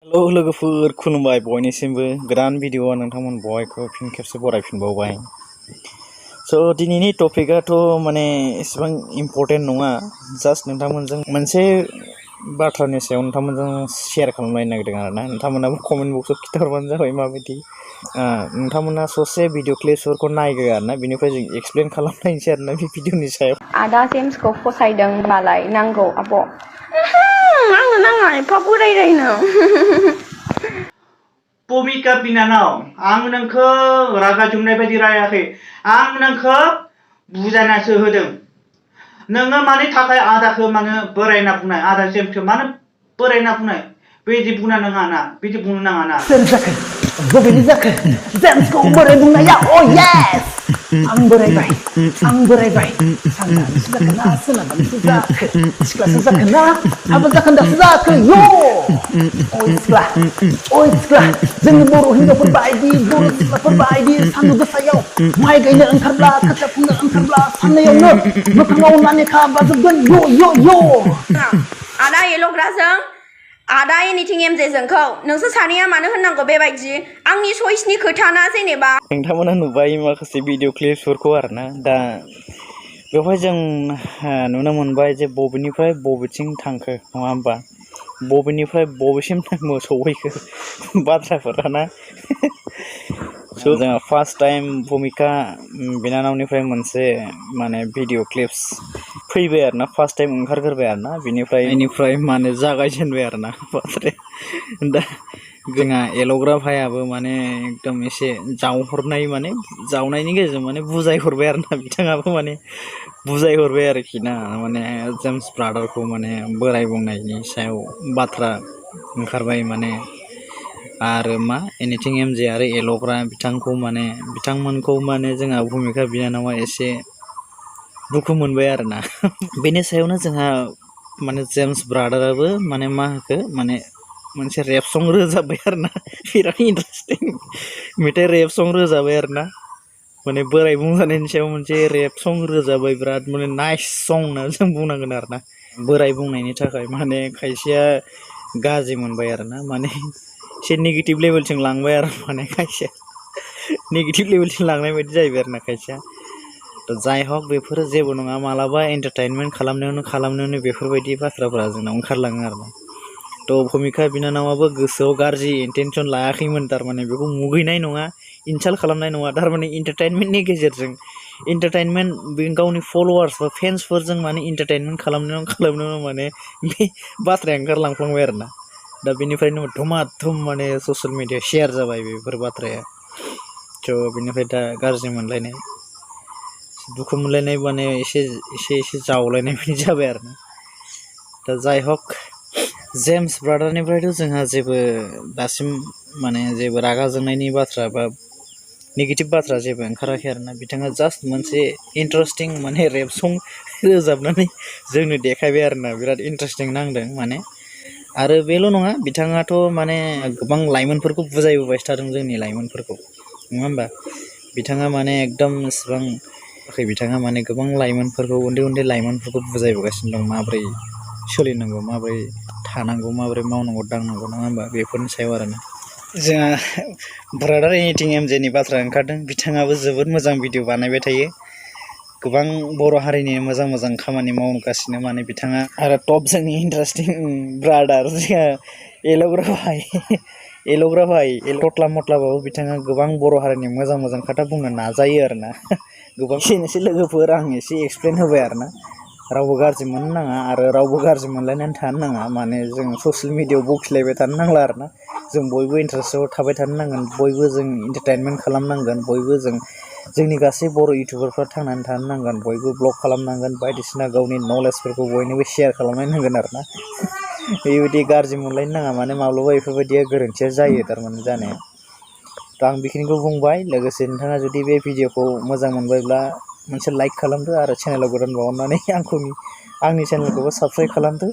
Hello लोगोफोर खुलुमबाय बयनिसिमबो गोदान भिडिअ'आ नोंथांमोन बयखौ फिन खेबसे बरायफिनबावबाय। दिनैनि टपिकआथ' माने एसेबां इम्पर्टेन्ट नङा, जास्ट नोंथांमोनजों मोनसे बाथ्रानि सायाव नोंथांमोनजों शेयार खालामलायनो नागिरदों आरोना। नोंथांमोनाबो कमेन्ट बक्सआव खिन्थाहरबानो जाबाय माबायदि नोंथांमोना ससे भिडिअ क्लिप्सफोरखौ नायगो आरोना, बेनिफ्राय जों एक्सप्लेन खालामलायनोसै आरोना बे भिडिअनि सायाव। आदा जेम्सखौ फसायदों मालाय नांगौ आब'। आंनो नाङा एफा बोरायरायनो। Bhumika बिनानाव आं नोंखौ रागा जोंनाय बायदि रायाखै, आं नोंखौ बुजायनासो होदों। नोङो मानि थाखाय आदाखौ मानो बोरायना बुंनाय, आदा जेम्सखौ मानो बोरायना बुंनाय, बिदि बुंनो नाङा ना, बिदि बुंनो नाङा ना। सोर जाखो बबेनि जाखो जेम्सखौ बोराय बुंनाया? अ येस, आं बोरायबाय सानजानिसो जाखो ना सोनाबानिसो जाखो, सिख्लासो जाखो ना हाबा जाखोन्दासो जाखो? अ सिख्ला जोंनि बर' हिनजावफोर बायदि, बर' सिख्लाफोर बायदि सान्दुं गोसायाव माइ गायनो ओंखारब्ला, खोथिया फुनो ओंखारब्ला साननैयावनो मोखाङाव नानेखा बाजोबगोन। यो आदा एल'ग्राजों आदा एनिथिं एमजेजोंखौ नोंसोर सानैया मानो होननांगौ बेबायदि? आंनि चइसनि खोथा ना जेनेबा। नोंथांमोना नुबाय माखासे भिडिअ क्लिप्सफोरखौ आरोना। दा बेवहाय जों नुनो मोनबाय जे बबेनिफ्राय बबेथिं थांखो, नङा होमबा? बबेनिफ्राय बबेसिम सहैखो बाथ्राफोरा ना। जोंहा फार्स्ट टाइम भुमिका बिनानावनिफ्राय मोनसे माने भिडिअ क्लिप्स फैबाय आरोना, फार्स्ट टाइम ओंखारग्रोबाय आरोना, बेनिफ्राय माने जागायजेनबाय आरोना बाथ्राया। दा जोंहा एल'ग्रा भाइयाबो माने एकदम एसे जावनायनि गेजेरजों माने बुजायहरबाय आरोना, बिथाङाबो माने बुजायहरबाय आरोखि ना, माने जेम्स ब्रादारखौ माने बोराय बुंनायनि सायाव बाथ्रा ओंखारबाय माने। आरो मा एनिथिं एमजे आरो एल'ग्रा बिथांमोनखौ माने जोंहा भुमिका बिनानावा एसे दुखु मोनबाय आरोना। बेनि सायावनो जोंहा माने जेम्स ब्रादाराबो माने मा होखो माने मोनसे रेप सं रोजाबबाय आरोना, बिराद इन्टारेस्टिं मेथाइ रेप सं रोजाबाय आरोना, माने बोराय बुंजानायनि सायाव मोनसे रेप सं रोजाबाय। बिराद माने नाइस सं होनना जों बुंनांगोन आरोना। बोराय बुंनायनि थाखाय माने खायसेया गाज्रि मोनबाय आरोना, माने एसे नेगेटिभ लेभेलथिं लांबाय आरो माने खायसेया नेगेटिभ लेभेलथिं लांनाय बायदि जाहैबाय आरोना खायसेया। जाय हक बेफोरो जेबो नङा, मालाबा एन्टारटेनमेन्ट खालामनायावनो बेफोरबायदि बाथ्राफोरा जोंनाव ओंखारलाङो आरोना। भुमिका बिनानावाबो गोसोआव गाज्रि इन्टेनसन लायाखैमोन, थारमाने बेखौ मुगैनाय नङा, इनसाल्ट खालामनाय नङा, थारमाने इन्टारटेनमेन्टनि गेजेरजों बे गावनि फल'वार्स बा फेन्सफोरजों माने इन्टारटेनमेन्ट खालामनायाव माने बे बाथ्राया ओंखारलांफ्लांबाय आरोना। दा बेनिफ्रायनो धुमाधुम माने ससियेल मिडियायाव शेयार जाबाय बेफोर बाथ्राया। बेनिफ्राय दा गाज्रि मोनलायनाय, दुखु मोनलायनाय माने एसे जावलायनाय बायदि जाबाय आरोना। दा जाय हक जेम्स ब्रादारनिफ्रायथ' जोंहा दासिम माने जेबो रागा जोंनायनि बाथ्रा बा नेगेटिभ बाथ्रा जेबो ओंखाराखै आरोना। बिथाङा जास्ट मोनसे इन्टारेस्टिं माने रेप सं रोजाबनानै जोंनो देखायबाय आरोना, बिराद इन्टारेस्टिं नांदों माने। आरो बेल' नङा, बिथाङाथ' माने गोबां लाइमोनफोरखौ बुजायबोबाय थादों, जोंनि लाइमोनफोरखौ, नङा होमबा? बिथाङा माने एकदम बिथाङा माने गोबां लाइमोनफोरखौ, उन्दै लाइमोनफोरखौ बुजायबोगासिनो दं, माबोरै सोलिनांगौ, माबोरै थानांगौ, माबोरै मावनांगौ दांनांगौ, नङा होमबा? बेफोरनि सायाव आरोना। जोंहा ब्रादार एनिथिं एमजेनि बाथ्रा ओंखारदों, बिथाङाबो जोबोद मोजां भिडिअ बानायबाय थायो, गोबां बर' हारिनि मोजां खामानि मावगासिनो माने बिथाङा। आरो टप जोंनि इन्टारेस्टिं ब्रादार जोंहा एल'ग्रा भाइ टटला मटलाबाबो बिथाङा गोबां बर' हारिनि मोजां खोथा बुंनो नाजायो आरोना। गोबां एसेनोसै लोगोफोर, आं एसे एक्सप्लेन होबाय आरोना। रावबो गाज्रि मोननो नाङा आरो रावबो गाज्रि मोनलायनानै थानो नाङा, माने जों ससियेल मिडियायाव बखिलायबाय थानो नांला आरोना। जों बयबो इन्टारेस्टआव थाबाय थानो नांगोन, बयबो जों इन्टारटेनमेन्ट खालामनांगोन, बयबो जोंनि गासै बर' इउटुबारफ्रा थांनानै थानो नांगोन, बयबो ब्लग खालामनांगोन, बायदिसिना गावनि नलेजफोरखौ बयनोबो शेयार खालामनानै नांगोन आरोना। बेबायदि गाज्रि मोनलायनो नाङा, माने माब्लाबा बेफोरबायदिया गोरोन्थिया जायो, थारमाने जानाया। दा आं बेखिनिखौ बुंबाय। लोगोसे नोंथाङा जुदि बे भिडिअखौ मोजां मोनबायब्ला मोनसे लाइक खालामदो आरो चेनेलाव गोदानबा अननानै आंनि चेनेलखौबो साबस्क्राइब खालामदो।